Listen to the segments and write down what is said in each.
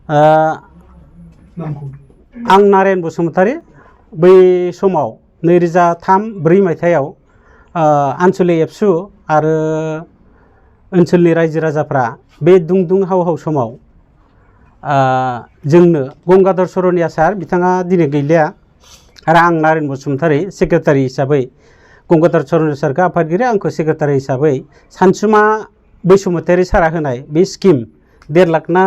आं नारायण बसुमतारी बै समाव 2003-04 मायथाइयाव आनसलिक एबसु आरो ओनसोलनि रायजो राजाफ्रा बे दुं हाव हाव समाव जोंनो गंगाधर सरनिया सार बिथाङा दिनै गैलिया आरो आं नारायण बसुमतारी सेक्रेटारि हिसाबै गंगाधर सरनिया सारखौ आफादगिरि आंखौ सेक्रेटारि हिसाबै सानसुमा बैसुमतारी सारा होनाय बे स्किम 1.5 लाख ना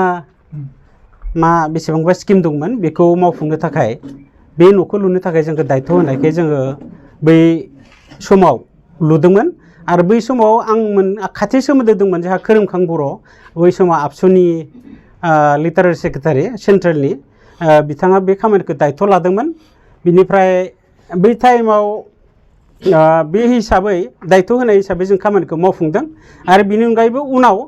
मा बेसेबांबा स्किम दंमोन बेखौ मावफुंनो थाखाय बे न'खौ लुनो थाखाय जोंखौ दायथ' होनायखाय जोङो बै समाव लुदोंमोन आरो बै समाव आं खाथि सोमोन्दो दंमोन जोंहा खोरोमखां बर' बै समाव आबसुनि लिटारेरि सेक्रेटारि सेन्ट्रेलनि बिथाङा बे खामानिखौ दायथ' लादोंमोन बिनिफ्राय बै टाइमाव बे हिसाबै दायथ' होनाय हिसाबै जों खामानिखौ मावफुंदों आरो बिनि अनगायैबो उनाव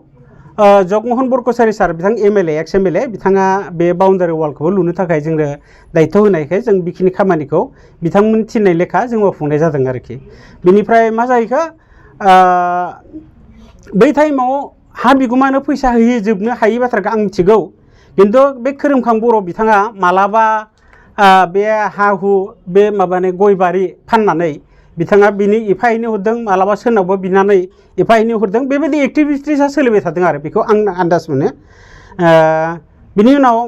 जगमोहन बरकचारी सार बिथां एमएलए एक्स एमएलए बिथाङा बे बाउन्डारि वालखौबो लुनो थाखाय जोंनो दायथ' होनायखाय जों बेखिनि खामानिखौ बिथांमोन थिननाय लेखा जों मावफुंनाय जादों आरोखि बिनिफ्राय मा जाहैखो बै टाइमाव हा बिगुमानो फैसा होजोबनो हायि बाथ्राखौ आं मिथिगौ खिन्थु बे खोरोमखां बर' बिथाङा मालाबा बे हा हु बे माबानि गय बारि फाननानै बिथाङा बिनि एफा एनै हरदों मालाबा सोरनावबा बिनानै एफा एनै हरदों बेबायदि एक्टिभिटिसा सोलिबाय थादों आरो बेखौ आं आन्दाज मोनो बिनि उनाव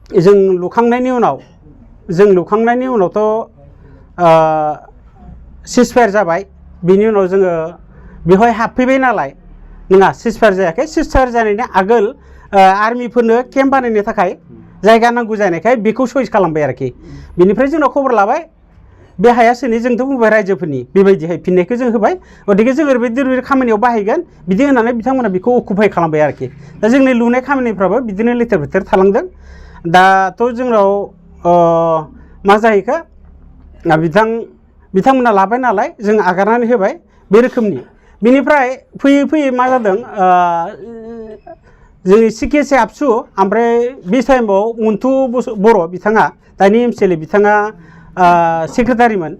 जों लुखांनायनि उनावथ' सिजफायार जाबाय बिनि उनाव जोङो बेवहाय हाबफैबाय नालाय नङा सिजफायार जायाखै सिजफायार जानायनि आगोल आर्मिफोरनो केम्प बानायनो थाखाय जायगा नांगौ जानायखाय बेखौ चइस खालामबाय आरोखि बिनिफ्राय जोंनाव खबर लाबाय बे हाया सोरनि जोंथ' बुंबाय रायजोफोरनि बेबायदिहाय फिननायखौ जों होबाय गतिके जों ओरैबायदि खामानियाव बाहायगोन बिदि होननानै बिथांमोना बेखौ अकुपाइ खालामबाय आरोखि दा जोंनि लुनाय खामानिफ्राबो बिदिनो लेथेर फेथेर थालांदों दाथ' जोंनाव मा जाहैखो बिथांमोना लाबाय नालाय जों आगारनानै होबाय बे रोखोमनि बिनिफ्राय फैयै फैयै मा जादों जोंनि सिकेएस आबसु ओमफ्राय बे टाइमाव मन्टु बर' बिथाङा दानि एमसिएलए बिथाङा सेक्रेटारिमोन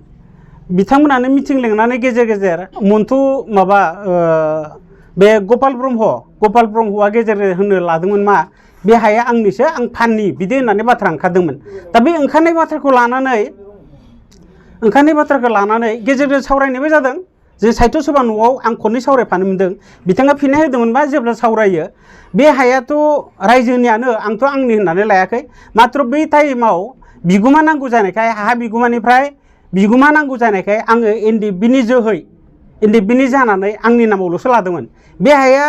बिथांमोनानो मिटिं लिंनानै गेजेर गेजेर मन्टु माबा बे गपाल ब्रह्मआ गेजेर होनो लादोंमोन मा बे हाया आंनिसो आं फाननि बिदि होननानै बाथ्रा ओंखारदोंमोन दा बे ओंखारनाय बाथ्राखौ लानानै गेजेरजों सावरायनायबो जादों जे साहित्य सभा न'आव आं खननै सावरायफानो मोनदों बिथाङा फिननाय होदोंमोनबा जेब्ला सावरायो बे हायाथ' रायजोनियानो आंथ' आंनि होननानै लायाखै मात्र बै टाइमाव बिगुमा नांगौ जानायखाय हा बिगुमानिफ्राय बिगुमा नांगौ जानायखाय आङो एनडिएफबिनि जानानै आंनि नामावल'सो लादोंमोन बे हाया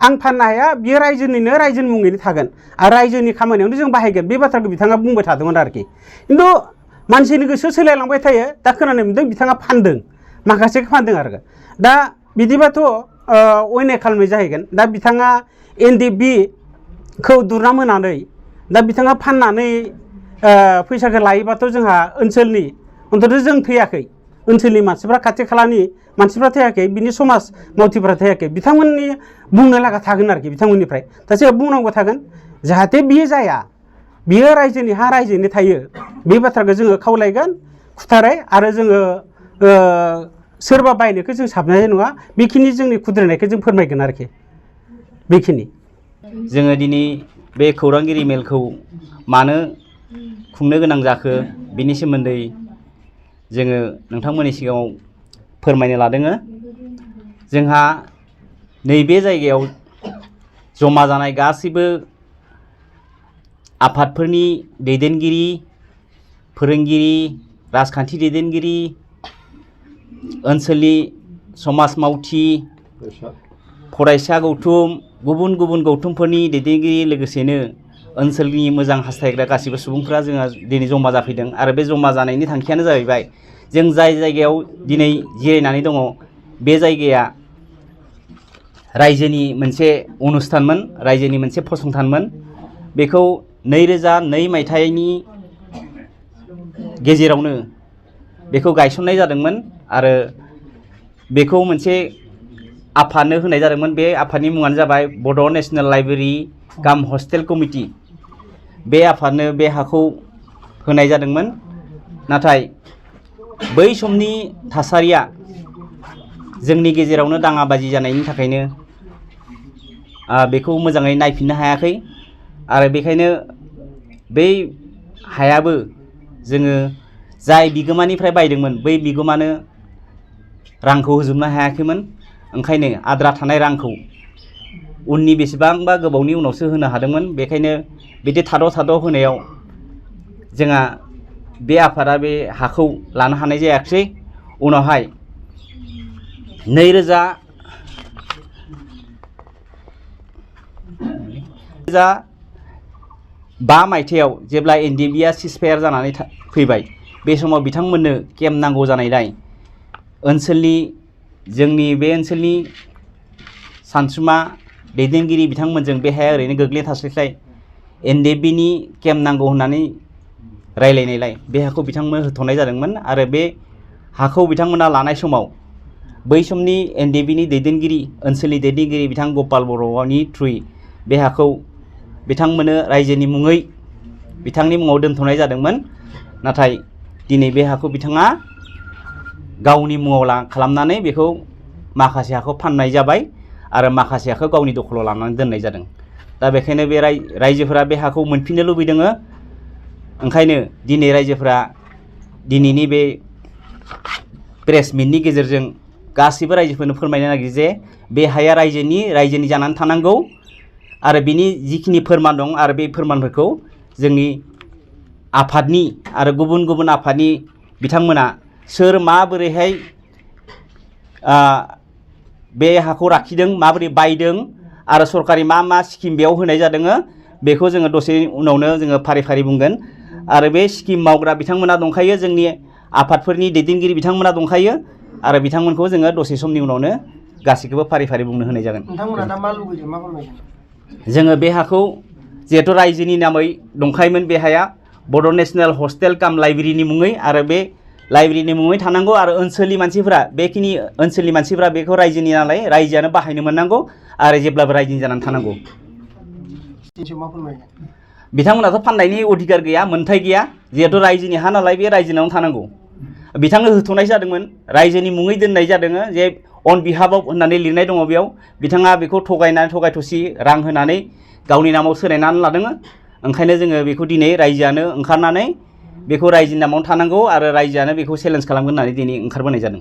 आं फाननो हाया बियो रायजोनि मुङैनो थागोन आरो रायजोनि खामानियावनो जों बाहायगोन बे बाथ्राखौ बिथाङा बुंबाय थादोंमोन आरोखि खिन्थु मानसिनि गोसो सोलायलांबाय थायो दा खोनानो मोनदों बिथाङा फानदों माखासेखौ फानदों आरो दा बिदिबाथ' अयनाय खालामनाय जाहैगोन दा बिथाङा एनडिएफबिखौ दुरना होनानै दा बिथाङा फाननानै फैसाखौ लायोबाथ' जोंहा ओनसोलनि अन्तत' जों थैयाखै ओनसोलनि मानसिफ्रा खाथि खालानि मानसिफ्रा थैयाखै बिनि समाज मावथिफ्रा थैयाखै बिथांमोननि बुंनो लागा थागोन आरोखि बिथांमोननिफ्राय दा जोंहा बुंनांगौ थागोन जाहाथे बियो जाया बियो रायजोनि हा रायजोनि थायो बे बाथ्राखौ जोङो खावलायगोन खुथारै आरो जोङो सोरबा बायनायखौ जों साबनाय नङा बेखिनि जोंनि खुद्रायनायखौ जों फोरमायगोन आरोखि बेखिनि जोङो दिनै बे खौरांगिरि मेलखौ मानो खुंनो गोनां जाखो बिनि सोमोन्दै जोङो नोंथांमोननि सिगाङाव फोरमायनो लादों जोंहा नैबे जायगायाव जमा जानाय गासैबो आफादफोरनि दैदेनगिरि फोरोंगिरि राजखान्थि दैदेनगिरि ओनसोलनि समाज मावथि फरायसा गौथुम गुबुन गुबुन गौथुमफोरनि दैदेनगिरि लोगोसेनो ओनसोलनि मोजां हास्थायग्रा गासिबो सुबुंफोरा जोंहा दिनै जमा जाफैदों आरो बे जमा जानायनि थांखियानो जाहैबाय जों जाय जायगायाव दिनै जिरायनानै दङ बे जायगाया रायजोनि मोनसे अनुस्थानमोन रायजोनि मोनसे फसंथानमोन बेखौ 2002 मायथाइनि गेजेरावनो बेखौ गायसननाय जादोंमोन आरो बेखौ मोनसे आफादनो होनाय जादोंमोन बे आफादनि मुङानो जाबाय बड' नेशनेल लाइब्रेरि काम हस्टेल कमिटि बे आफादनो बे हाखौ होनाय जादोंमोन नाथाय बै समनि थासारिया जोंनि गेजेरावनो दाङाबाजि जानायनि थाखायनो बेखौ मोजाङै नायफिननो हायाखै आरो बेखायनो बै हायाबो जोङो जाय बिगोमानिफ्राय बायदोंमोन बै बिगोमानो रांखौ होजोबनो हायाखैमोन। ओंखायनो आद्रा थानाय रांखौ उननि बेसेबांबा गोबावनि उनावसो होनो हादोंमोन। बेखायनो बिदि थाद' होनायाव जोंहा बे आफादा बे हाखौ लानो हानाय जायाखिसै। उनावहाय 2005 मायथाइयाव जेब्ला NDBआ सिजफायार जानानै फैबाय, बे समाव बिथांमोननो केम्प नांगौ जानायलाय ओनसोलनि जोंनि बे ओनसोलनि सानसुमा दैदेनगिरि बिथांमोनजों बे हाया ओरैनो गोग्लैना थास्लायस्लाय NDBनि केम्प नांगौ होननानै रायलायनायलाय बे हाखौ बिथांमोन होथ'नाय जादोंमोन। आरो बे हाखौ बिथांमोना लानाय समाव बै समनि NDBनि दैदेनगिरि ओनसोलनि दैदेनगिरि बिथां गपाल बर'नि थ्रुयै बे हाखौ बिथांमोननो रायजोनि मुङै बिथांनि मुङाव दोनथ'नाय जादोंमोन। नाथाय दिनै बे हाखौ बिथाङा गावनि मुङाव खालामनानै बेखौ माखासे हाखौ फाननाय जाबाय आरो माखासे हाखौ गावनि दखलाव लानानै दोननाय जादों। दा बेखायनो बे रायजोफोरा बे हाखौ मोनफिननो लुबैदों। ओंखायनो दिनै रायजोफोरा दिनैनि बे प्रेस मिटनि गेजेरजों गासैबो रायजोफोरनो फोरमायनो नागिरो जे बे हाया रायजोनि जानानै थानांगौ आरो बिनि जिखिनि फोरमान दं आरो बे फोरमानफोरखौ जोंनि आफादनि आरो गुबुन गुबुन आफादनि बिथांमोना सोर माबोरैहाय बे हाखौ लाखिदों, माबोरै बायदों आरो सरकारि मा स्किम बेयाव होनाय जादों बेखौ जोङो दसे उनावनो जोङो फारि फारि बुंगोन। आरो बे स्किम मावग्रा बिथांमोना दंखायो, जोंनि आफादफोरनि दैदेनगिरि बिथांमोना दंखायो आरो बिथांमोनखौ जोङो दसे समनि उनावनो गासैखौबो फारि फारि बुंनो होनाय जागोन। नोंथांमोना दा मा लुबैदों, मा फोरमायदों? जोङो बे हाखौ जिहेथु रायजोनि नामै दंखायोमोन, बे हाया बड' नेसनेल हस्टेल काम लाइब्रेरिनि मुङै आरो बे लाइब्रेरिनि मुङै थानांगौ आरो ओनसोलनि मानसिफोरा बेखिनि ओनसोलनि मानसिफोरा बेखौ रायजोनि नालाय रायजोआनो बाहायनो मोननांगौ आरो जेब्लाबो रायजोनि जानानै थानांगौ। बिथांमोनाथ' फाननायनि अधिकार गैया, मोन्थाय गैया, जिहेतु रायजोनि हा नालाय बे रायजोनावनो थानांगौ। बिथांनो होथ'नाय जादोंमोन, रायजोनि मुङै दोननाय जादों जे अन बिहाफ अफ होननानै लिरनाय दङ बेयाव। बिथाङा बेखौ थगाय थसि रां होनानै गावनि नामाव सोलायनानै लादों। ओंखायनो जोङो बेखौ दिनै रायजोआनो ओंखारनानै बेखौ रायजोनि नामावनो थानांगौ आरो रायजोआनो बेखौ चेलेन्ज खालामगोन होननानै दिनै ओंखारबोनाय जादों।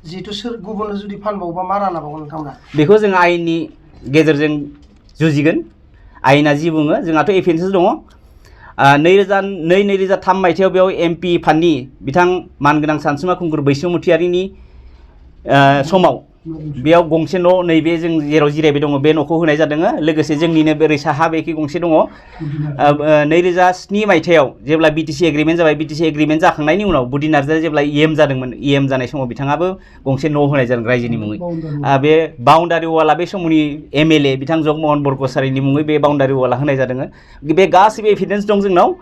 जिहेतु सोर गुबुननो जुदि फानबावोबा मा राहा लाबावगोन नोंथांमोना? बेखौ जों आयेननि गेजेरजों जुजिगोन। आयेना जि बुङो, जोंहाथ' एफिडेन्स दङ। 2002-2003 मायथाइयाव बेयाव MP फान्डनि बिथां मानगोनां सानसुमा खुंगुर बैसोमुथियारिनि समाव बेयाव गंसे न' नैबे जों जेराव जिरायबाय दङ बे न'खौ होनाय जादों। लोगोसे जोंनिनो ओरै साहा बेखि गंसे दङ। 2007 मायथाइयाव जेब्ला BTC एग्रिमेन्ट जाबाय, BTC एग्रिमेन्ट जाखांनायनि उनाव बुदि नार्जारिया जेब्ला EM जादोंमोन, EM जानाय समाव बिथाङाबो गंसे न' होनाय जादों रायजोनि मुङै। बे बाउन्डारि वाला बे समनि MLA बिथां जगमहन बरग'सारिनि मुङै बे बाउन्डारि वाला होनाय जादों। बे गासैबो एभिडेन्स दं जोंनाव।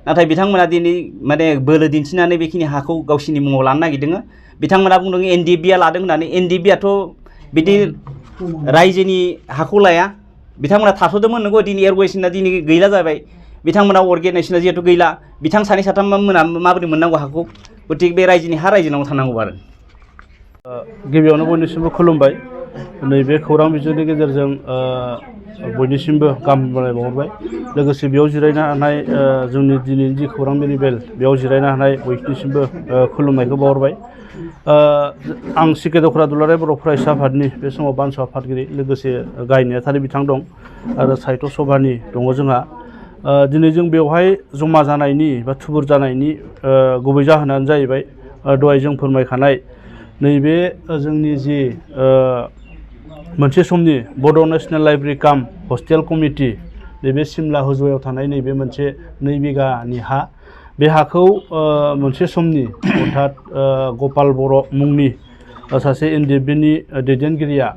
नाथाय बिथांमोना दिनै माने बोलो दिन्थिनानै बेखिनि हाखौ गावसिनि मुङाव लानो नागिरदों। बिथांमोना बुंदों NDBआ लादों होननानै। NDBआथ' बिदि रायजोनि हाखौ लाया। बिथांमोना थाथ'दोंमोन नंगौ, दिनै एरगेनाइजेसना दिनै गैला जाबाय। बिथांमोना अर्गेनाइजेसना जिहेतु गैला, बिथां सानै साथाम मोना माबोरै मोननांगौ हाखौ? गतिके बे रायजोनि हा रायजोनावनो थानांगौ आरो। गिबियावनो बयनिसिमबो खुलुमबाय। नैबे खौरां बिजोंनि गेजेरजों बयनिसिमबो गाहाम हामलायनाय बावहरबाय। लोगोसे बेयाव जिरायनो हानाय जोंनि दिनैनि जि खौरां मेल बेयाव जिरायनो हानाय बयनिसिमबो खुलुमनायखौ बावहरबाय। आं सिके दखरा दुलाराय बर' फरायसा आफादनि बे समाव बानसु आफादगिरि, लोगोसे गाहाय नेहाथारि बिथां दं आरो साहित्य सभानि दङ जोंहा। दिनै जों बेवहाय जमा जानायनि बा थुबुर जानायनि गुबै जाहोनानो जाहैबाय दहाय जों फोरमायखानाय नैबे जोंनि जि मोनसे समनि बड' नेसनेल लाइब्रेरि काम हस्टेल कमिटि, नैबे सिमला हुजुआव थानाय नैबे मोनसे 2 बिघानि हा, बे हाखौ मोनसे समनि अर्थात गपाल बर' मुंनि सासे NDBनि दैदेनगिरिया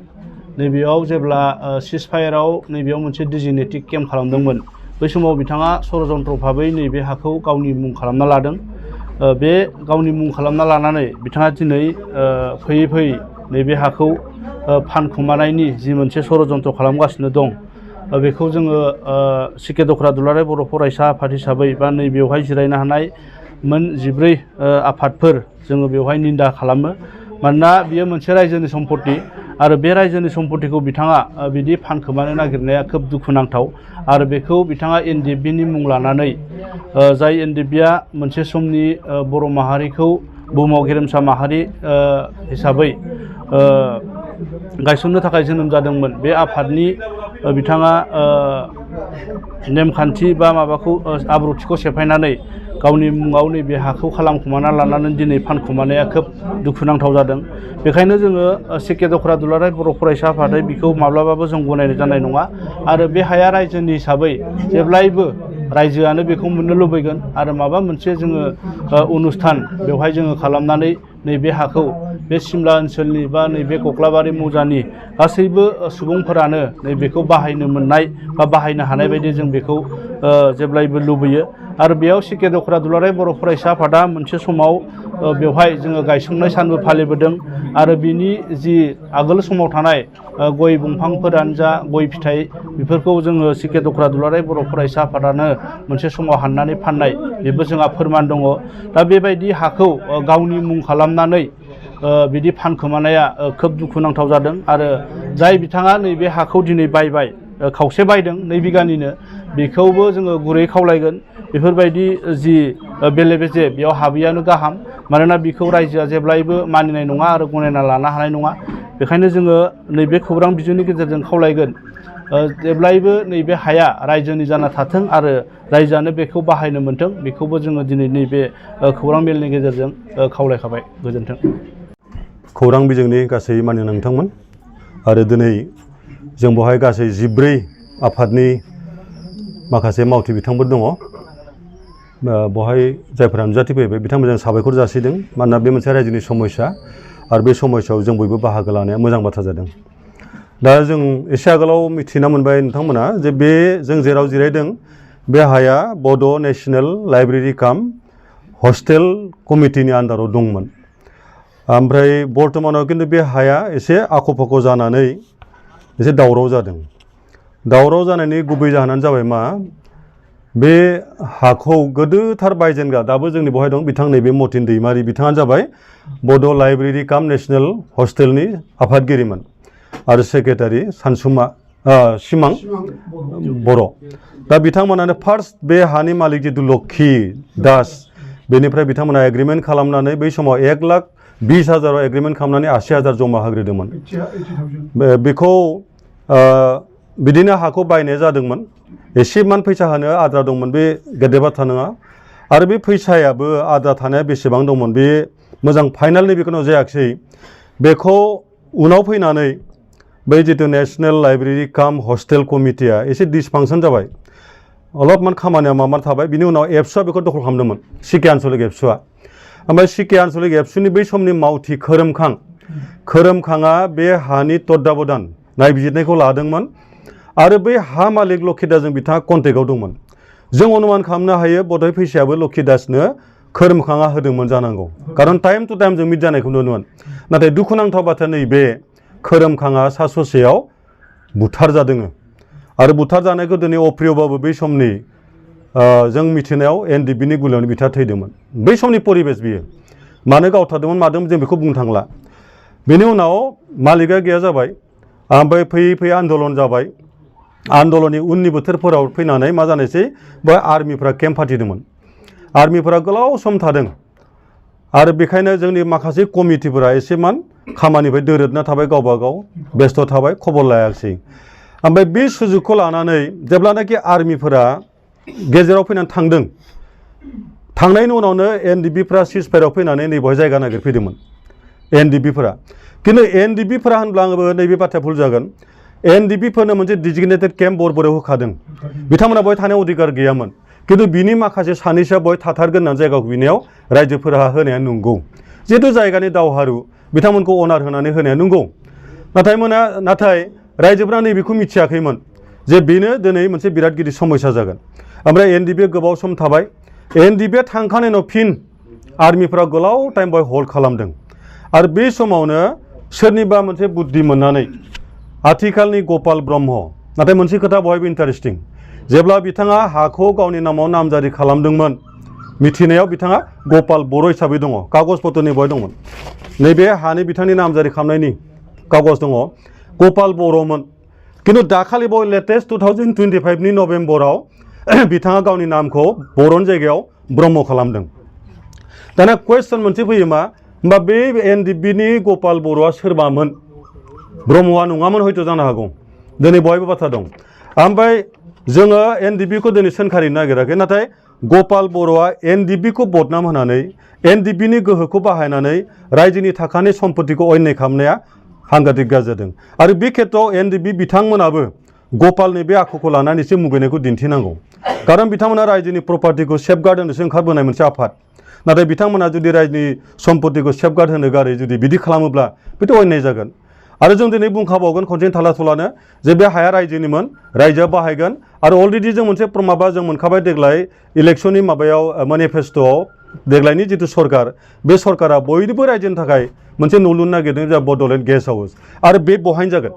नैबेयाव जेब्ला सिजफायाराव नैबेयाव मोनसे डिजिग्नेटेड केम्प खालामदोंमोन, बै समाव बिथाङा षड़जन्त्र भाबै नैबे हाखौ गावनि मुं खालामना लादों। बे गावनि मुं खालामना लानानै बिथाङा दिनै फैयै फैयै नैबे हाखौ फानखुमानायनि जि मोनसे षड़जन्त्र खालामगासिनो दं, बेखौ जोङो सिके दखरा दुलाराय बर' फरायसा आफाद हिसाबै बा नैबेयावहाय जिरायनो हानाय मोन 14 आफादफोर जोङो बेवहाय निन्दा खालामो। मानोना बियो मोनसे रायजोनि सम्पति आरो बे रायजोनि सम्पतिखौ बिथाङा बिदि फानखोमानो नागिरनाया खोब दुखुनांथाव आरो बेखौ बिथाङा एनडिएफबिनि मुं लानानै जाय एनडिएफबिआ मोनसे समनि बर' माहारिखौ बुहुमाव गेरेमसा माहारि हिसाबै गायसननो थाखाय जोनोम जादोंमोन बे आफादनि बिथाङा नेमखान्थि बा माबाखौ आब्रुथिखौ सेफायनानै गावनि मुङाव नैबे हाखौ खालामखुमाना लानानै दिनै फानखुमानाया खोब दुखुनांथाव जादों। बेखायनो जोङो सिके दख'रा दुलाराय बर' फरायसा आफादै बेखौ माब्लाबाबो जों गनायनो जानाय नङा आरो बे हाया रायजोनि हिसाबै जेब्लायबो रायजोआनो बेखौ मोननो लुबैगोन आरो माबा मोनसे जोङो अनुस्थान बेवहाय जोङो खालामनानै नैबे हाखौ बे सिमला ओनसोलनि बा नैबे कक्लाबारि मौजानि गासैबो सुबुंफोरानो नैबेखौ बाहायनो मोननाय बा बाहायनो हानाय बायदि जों बेखौ जेब्लायबो लुबैयो आरो बेयाव सिके दख'रा दुलाराय बर' फरायसा आफादा मोनसे समाव बेवहाय जोङो गायसननाय सानबो फालिबोदों आरो बिनि जि आगोल समाव थानाय गय दंफांफोरानो जा गय फिथाइ बेफोरखौ जोङो सिके दख'रा दुलाराय बर' फरायसा आफादानो मोनसे समाव हाननानै फाननाय बेबो जोंहा फोरमान दङ। दा बेबायदि हाखौ गावनि मुं खालामनानै बिदि फानखोमानाया खोब दुखुनांथाव जादों आरो जाय बिथाङा नैबे हाखौ दिनै बायबाय खावसे बायदों 2 बिगानिनो बेखौबो जोङो गुरै खावलायगोन बेफोरबायदि जि बेले बेजे बेयाव हाबैयानो गाहाम मानोना बेखौ रायजोआ जेब्लायबो मानिनाय नङा आरो गनायना लानो हानाय नङा। बेखायनो जोङो नैबे खौरां बिजोंनि गेजेरजों खावलायगोन जेब्लायबो नैबे हाया रायजोनि जाना थाथों आरो रायजोआनो बेखौ बाहायनो मोन्थों बेखौबो जोङो दिनै नैबे खौरां मेलनि गेजेरजों खावलायखाबाय। गोजोन्थों। खौरां बिजोंनि गासै मानगोनां नोंथांमोन आरो दिनै जों बेवहाय गासै 14 आफादनि माखासे मावथि बिथांफोर दङ बेवहाय जायफोरा नुजाथि फैबाय बिथांमोनजों साबायखर जासिदों मानोना बे मोनसे रायजोनि समस्या आरो बे समस्यायाव जों बयबो बाहागो लानाया मोजां बाथ्रा जादों। दा जों एसे आगोलाव मिथिना मोनबाय नोंथांमोना जे बे जों जेराव जिरायदों बे हाया बड' नेशनेल लाइब्रेरि काम हस्टेल कमिटिनि आन्दाराव दंमोन। ओमफ्राय बर्तमानाव खिन्थु बे हाया एसे आख' फाख' जानानै एसे दावराव जादों। दावराव जानायनि गुबै जाहोनानो जाबाय मा बे हाखौ गोदोथार बायजेनग्रा दाबो जोंनि बेवहाय दं बिथां नैबे मतिन दैमारि बिथाङा जाबाय बड' लाइब्रेरि काम नेशनेल हस्टेलनि आफादगिरिमोन आरो सेक्रेटारि सिमां बर'। दा बिथांमोनानो फार्स्ट बे हानि मालिक जितु लक्षी दास बेनिफ्राय बिथांमोना एग्रिमेन्ट खालामनानै बै समाव 1,20,000 एग्रिमेन्ट खालामनानै 80,000 जमा होग्रोदोंमोन। बेखौ बिदिनो हाखौ बायनाय जादोंमोन एसेमान फैसा होनो आद्रा दंमोन बे गेदेर बाथ्रा नङा आरो बे फैसायाबो आद्रा थानाया बेसेबां दंमोन बे मोजां फाइनाल नैबेखौनो जायाखिसै बेखौ उनाव फैनानै बै जितु नेशनेल लाइब्रेरि काम हस्टेल कमिटिया एसे डिसफांसन जाबाय अलपमान खामानिया मामा थाबाय बिनि उनाव एबसुआ बेखौ दखल खालामदोंमोन सिके आन्चलिक एबसुआ। ओमफ्राय सिके आन्चलिक एबसुनि बै समनि मावथि खोरोमखाङा बे हानि तत्दाबधान नायबिजिरनायखौ लादोंमोन आरो बै हा मालिक लक्षी दासजों बिथाङा कन्टेक्टआव दंमोन। जों अनुमान खालामनो हायो बधय फैसायाबो लक्षी दासनो खोरोमखाङा होदोंमोन जानांगौ खारन टाइम टु टाइम जों मिट जानायखौ नुनो मोन। नाथाय दुखुनांथाव बाथ्रा नैबे खोरोमखाङा सा ससेयाव बुथार जादों आरो बुथार जानायखौ दिनै अप्रियबाबो बै समनि जों मिथिनायाव एनडिएफबिनि गुलियावनो बिथाङा थैदोंमोन। बै समनि परिबेस बियो मानो गावथारदोंमोन मादोंमोन जों बेखौ बुंनो थांला। बेनि उनाव मालिकआ गैया जाबाय ओमफ्राय फैयै फैयै आन्दलन जाबाय। आन्दलननि उननि बोथोरफोराव फैनानै मा जानोसै बे आर्मिफ्रा केम्प फाथिदोंमोन। आर्मिफोरा गोलाव सम थादों आरो बेखायनो जोंनि माखासे कमिटिफोरा एसेमान खामानिफ्राय दोरोदना थाबाय गावबा गाव बेस्थ' थाबाय खबर लायाखिसै। ओमफ्राय बे सुजुगखौ लानानै जेब्लानाखि आर्मिफोरा गेजेराव फैनानै थांदों थांनायनि उनावनो एनडिएफबिफ्रा सिजफायाराव फैनानै नैबेहाय जायगा नागिरफैदोंमोन एनडिएफबिफोरा। खिन्थु एनडिएफबिफोरा होनब्लाबो नैबे बाथ्राया भुल जागोन एनडिएफबिफोरनो मोनसे डिजिगनेटेड केम्प बरबरायाव होखादों बिथांमोना बेवहाय थानाय अधिकार गैयामोन खिन्थु बिनि माखासे सानैसोआ बेवहाय थाथारगोन होननानै जायगाखौ बिनायाव रायजोफोरा होनाया नंगौ जिहेतु जायगानि दावहारु बिथांमोनखौ अनार होनानै होनाया नंगौ। नाथाय रायजोफोरा नैबेखौ मिथियाखैमोन जे बेनो दिनै मोनसे बिराद गिदिर समस्या जागोन। ओमफ्राय एनडिएफबिआ गोबाव सम थाबाय एनडिएफबिआ थांखांनायनि उनाव फिन आर्मिफ्रा गोलाव टाइम बेवहाय हल्ड खालामदों आरो बे समावनो सोरनिबा मोनसे बुद्धि मोननानै आथिखालनि गपाल ब्रह्म नाथाय मोनसे खोथा बेवहायबो इन्टारेस्टिं जेब्ला बिथाङा हाखौ गावनि नामाव नामजारि खालामदोंमोन मिथिनायाव बिथाङा गपाल बर' हिसाबै दङ कागज पत्रनि बेवहाय दंमोन। नैबे हानि बिथांनि नामजारि खालामनायनि कागज दङ गपाल बर'मोन खिन्थु दाखालि बाव लेटेस्ट 2025 नि नभेम्बराव बिथाङा गावनि नामखौ बर'नि जायगायाव ब्रह्म खालामदों दाना कुवेश्चन मोनसे फैयो मा होमबा बे एनडिपि नि गपाल बर'आ सोरबामोन ब्रह्मआ नङामोन हयथ' जानो हागौ दिनै बयबो बाथ्रा दं ओमफ्राय जोङो एनडिपि खौ दिनै सोंखारिनो नागिराखै नाथाय गपाल बर'आ एनडिपि खौ बदनाम होनानै एनडिपि नि गोहोखौ बाहायनानै रायजोनि थाखानि सम्पतिखौ अन्याय खालामनाया हांगातिक जादों आरो बे खेत्रआव एनडिपि बिथांमोनाबो गपालनि बे आखुखौ लानानै एसे मुगैनायखौ दिन्थिनांगौ खारन बिथांमोना रायजोनि प्रपार्टिखौ सेफगार्ड होनोसो ओंखारबोनाय मोनसे आफाद नाथाय बिथांमोना जुदि रायजोनि सम्पतिखौ सेफगार्ड होनो गारै जुदि बिदि खालामोब्ला बेथ' अन्याय जागोन आरो जों दिनै बुंखाबावगोन खनसेनो थाला थलानो जे बे हाया रायजोनिमोन रायजोआ बाहायगोन आरो अलरेडि जों मोनसे माबा जों मोनखाबाय देग्लाय इलेक्सननि माबायाव मेनिफेस्ट'आव देग्लायनि जिथु सरकार बे सरकारा बयनिबो रायजोनि थाखाय मोनसे न' लुनो नागिरदों जा बड'लेण्ड गेस्ट हाउस आरो बे बहायनो जागोन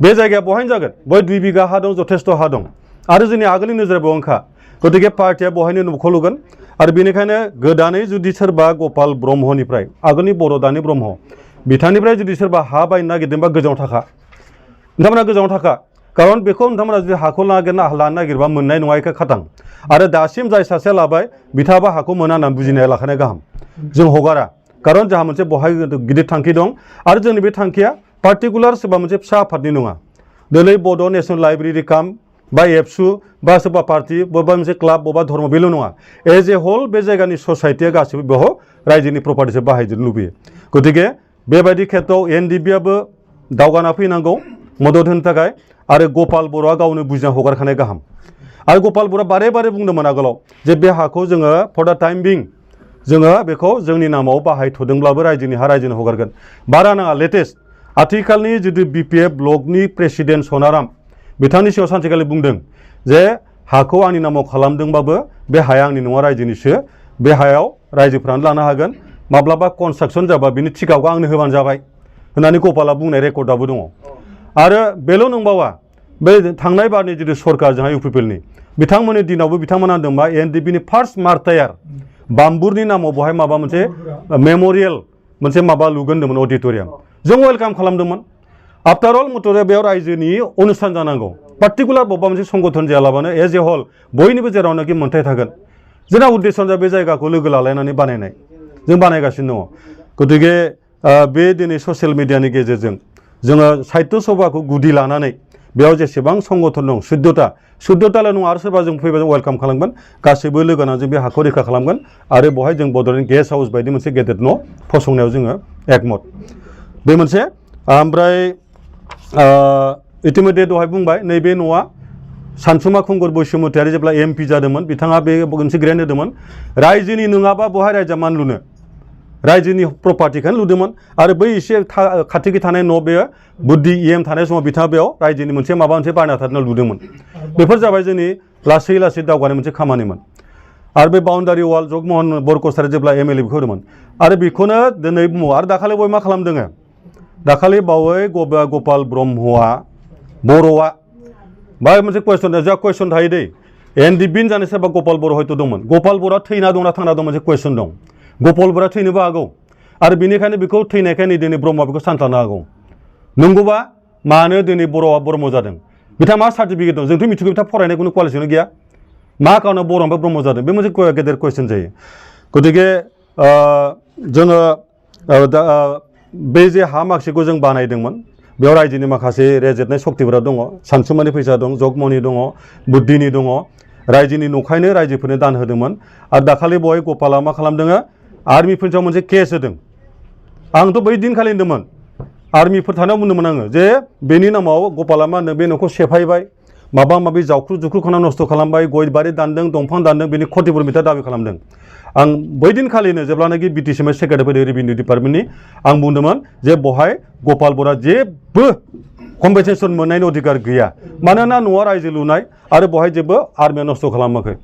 बे जायगाया बहायनो जागोन बय 2 बिघा हा दं जथेस्थ' हा दं आरो जोंनि आगोलनि नोजोरा बेवनोखा गतिके पार्टिया बहायनो न'खौ लुगोन आरो बेनिखायनो गोदानै जुदि सोरबा गपाल ब्रह्मनिफ्राय आगोलनि बर' दानि ब्रह्म बिथांनिफ्राय जुदि सोरबा हा बायनो नागिरदोंबा गोजानाव थाखा नोंथांमोना गोजानाव थाखा खारन बेखौ नोंथांमोना जुदि हाखौ लानो नागिरबा मोननाय नङा एखे खाथां आरो दासिम जाय सासेया लाबाय बिथाङाबा हाखौ मोना होननानै बुजिनाया लाखानाय गाहाम जों हगारा खारन जोंहा मोनसे बहाय गिदिर थांखि दं आरो जोंनि बे थांखिया पार्टिकुलार सोरबा मोनसे फिसा आफादनि नङा दिनै बड' नेसनेल लाइब्रेरि काम बा एबसु बा सोरबा पार्टि बबेबा मोनसे क्लाब बबेबा धर्म बेल' नङा एज ए हल बे जायगानि ससाइटिया गासिबो बेयाव रायजोनि प्रपार्टिसो बाहायजोबनो लुबैयो गतिके बेबायदि खेत्रआव एनडिपिआबो दावगाना फैनांगौ मदद होनो थाखाय आरो गपाल बर'आ गावनो बुजिना हगारखानाय गाहाम आरो गपाल बर'आ बारे बारे बुंदोंमोन आगोलाव जे बे हाखौ जोङो फर दा टाइम बिं जोङो बेखौ जोंनि नामाव बाहायथ'दोंब्लाबो रायजोनि हा रायजोनो हगारगोन बारा नाङा लेटेस्ट आथिखालनि जितु बिपिएफ ब्लकनि प्रेसिडेन्ट सनाराम बिथांनि सिगाङाव सानसेखालि बुंदों जे हाखौ आंनि नामाव खालामदोंबाबो बे हाया आंनि नङा रायजोनिसो बे हायाव रायजोफ्रानो लानो हागोन माब्लाबा कनस्ट्राक्सन जाबा बिनि थिकाखौ आंनो होबानो जाबाय होननानै गपाला बुंनाय रेकर्डआबो दङ आरो बेल' नंबावा बे थांनाय बारनि जितु सरकारजोंहाय इउपिपिएलनि बिथांमोननि दिनावबो बिथांमोना होनदों मा एनडिपिनि फार्स्ट मार्टायार बाम्बुरनि नामाव बहाय माबा मोनसे मेम'रियेल मोनसे माबा लुगोन होनदोंमोन अडिट'रियाम जों वेलकाम खालामदोंमोन आफ्टार अल मथरे बेयाव रायजोनि अनुस्थान जानांगौ पार्टिकुलार बबेबा मोनसे संगठन जायालाबानो एज ए हल बयनिबो जेरावनाखि मोन्थाय थागोन जोंना उद्देश्यआ बे जायगाखौ लोगो लालायनानै बानायनाय जों बानायगासिनो दङ गतिके बे दिनै ससियेल मिडियानि गेजेरजों जोङो साहित्य सभाखौ गुदि लानानै बेयाव जेसेबां संगठन दं 14ताल' नङा आरो सोरबा जों फैबा जों वेलकाम खालामगोन गासैबो लोगो नांनानै जों बे हाखौ रैखा खालामगोन आरो बेवहाय जों बड'लेण्ड गेस्ट हाउस बायदि मोनसे गेदेर न' फसंनायाव जोङो एकमत बे मोनसे ओमफ्राय इतिमध्य दहाय बुंबाय नैबे न'आ सानसुमा खुंगुर बैसोमुतियारि जेब्ला एमपि जादोंमोन बिथाङा बे मोनसे ग्रेन्ट होदोंमोन रायजोनि नङाबा बहाय रायजोआ मान लुनो रायजोनि प्रपार्टिखौनो लुदोंमोन आरो बै एसे खाथिखि थानाय न' बे बुद्धि इएम थानाय समाव बिथाङा बेयाव रायजोनि मोनसे माबा मोनसे बायना थारनो लुदोंमोन बेफोर जाबाय जोंनि लासै लासै दावगानाय मोनसे खामानिमोन आरो बे बाउन्डारि वाल जगमोहन बरकसारि जेब्ला एमएलए बेखौ होदोंमोन आरो बेखौनो दिनै बुङो आरो दाखालि बय मा खालामदों दाखालि बावै गपाल ब्रह्मआ बर'आ बा मोनसे कुवेश्चन जा कुवेश्चन थायो दै एनडिपिनि जानो सोरबा गपाल बर' हयथ' दंमोन गपाल बर'आ थैना दंना थांना दं मोनसे कुवेश्चन दं गपाल बर'आ थैनोबो हागौ आरो बेनिखायनो बेखौ थैनायखाय नै दिनै ब्रह्मआ बेखौ सानथानो हागौ नंगौबा मानो दिनै बर'आ ब्रह्म जादों बिथाङा मा सार्टिफिकेट दं जोंथ' मिथिगौ बिथाङा फरायनाय खुनु क्वालिफिकेसन गैया मा खारनाव बर'निफ्राय ब्रह्म जादों बे मोनसे गेदेर कुवेश्चन जायो गतिके जोङो बे जे हा माखासेखौ जों बानायदोंमोन बेयाव रायजोनि माखासे रेजेटनाय सक्तिफोरा दङ सानसुमानि फैसा दं जगमनि दङ बुद्धिनि दङ रायजोनि नंखायनो रायजोफोरनो दान होदोंमोन आरो दाखालि बहाय गपाला मा खालामदों आर्मिफोरनि सायाव मोनसे केस होदों आंथ' बै दिनखालि होनदोंमोन आर्मिफोर थानायाव बुंदोंमोन आङो जे बेनि नामाव गपाला मा होनो बे न'खौ सेफायबाय माबा माबि जावख्रु जुख्रु खालामना नस्थ' खालामबाय गय बारि दानदों दंफां दानदों बेनि खतिफोर बिथाङा दाबि खालामदों आं बै दिनखालिनो जेब्लानाखि बिटिसिएम सेक्रेटारि फैदों रेभिनिउ डिपार्टमेन्टनि आं बुंदोंमोन जे बहाय गपाल बर'आ जेबो कम्पेनसेसन मोननायनि अधिकार गैया मानोना न'आ रायजो लुनाय आरो बहाय जेबो आर्मिया नस्थ' खालामाखै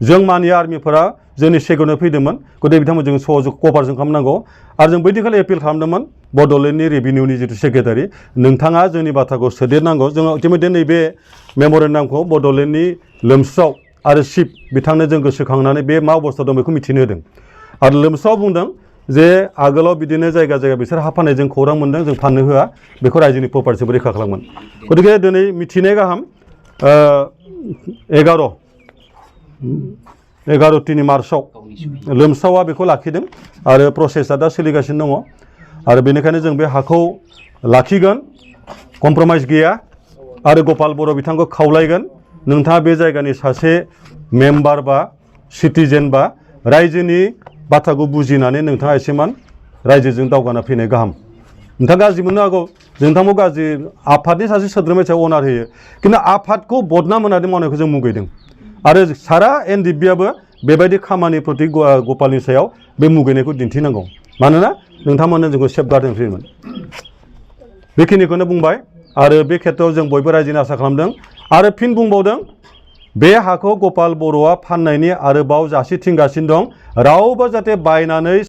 जों मानिया आर्मिफोरा जोंनि सेकेन्डआव फैदोंमोन गतिके बिथांमोन जों सहयोग कपारेसन खालामनांगौ आरो जों बै दिनखालि एपिल खालामदोंमोन बड'लेण्डनि रेभिनिउनि जितु सेक्रेटारि नोंथाङा जोंनि बाथ्राखौ सोदेरनांगौ जोङो इतिमध्य नैबे मेम'रेन्डामखौ बड'लेण्डनि लोमस्राव आरो चिफ बिथांनो जों गोसोखांनानै बे मा अबस्था दं बेखौ मिथिनो होदों आरो लोमस्राव बुंदों जे आगोलाव बिदिनो जायगा जायगा बिसोर हा फाननायजों खौरां मोन्दों जों फाननो होआ बेखौ रायजोनि प्रपार्टिखौ रैखा खालामगोन गतिके दिनै मिथिनाय गाहाम 11 मार्चआव लोमसावा बेखौ लाखिदों आरो प्रसेसआ दा सोलिगासिनो दङ आरो बेनिखायनो जों बे हाखौ लाखिगोन कमप्रमाइज गैया आरो गपाल बर' बिथांखौ खावलायगोन नोंथाङा बे जायगानि सासे मेम्बार बा सिटिजेन बा रायजोनि बाथ्राखौ बुजिनानै नोंथाङा एसेमान रायजोजों दावगाना फैनाय गाहाम नोंथाङा गाज्रि मोननो हागौ नोंथांखौ गाज्रि आफादनि सासे सोद्रोमानि सायाव अनार होयो खिन्थु आफादखौ बदनाम होनानै मावनायखौ जों मुगैदों आरो सारा एनडिएफबिआबो बेबायदि खामानि प्रति गपालनि सायाव बे मुगैनायखौ दिन्थिनांगौ मानोना नोंथांमोननो जोंखौ सेफगार्डजों फैयोमोन बेखिनिखौनो बुंबाय आरो बे खेथ्रआव जों बयबो रायजोनि आसा खालामदों आरो फिन बुंबावदों बे हाखौ गपाल बर'आ फाननायनि आरोबाव जासिथिंगासिनो दं रावबो जाहाथे बायनानै